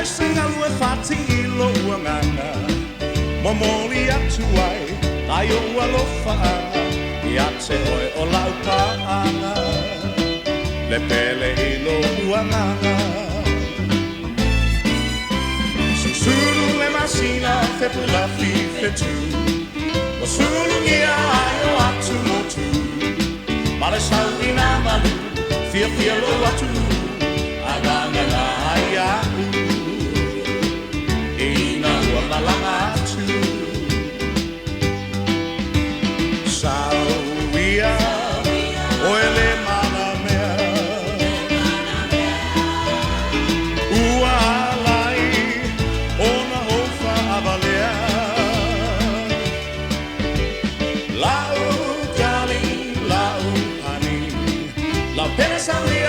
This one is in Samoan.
leai se galu e fati i lou agaga, Momoli atu ai nai ou alofaaga, Ia te oe o lau paaga, Le pele i lou agaga. Susulu le masina Fepulafi fetu, Ua sulugia ai o atu motu, Ma le sauina malu, Fiafia lou atunuu, Agaga ai a'u, Ina ua malaga atu. Sau ia, oe le malamea, Ua ala ai ona ou faavalea, La'u darling, la'u honey, Lau pele saulia.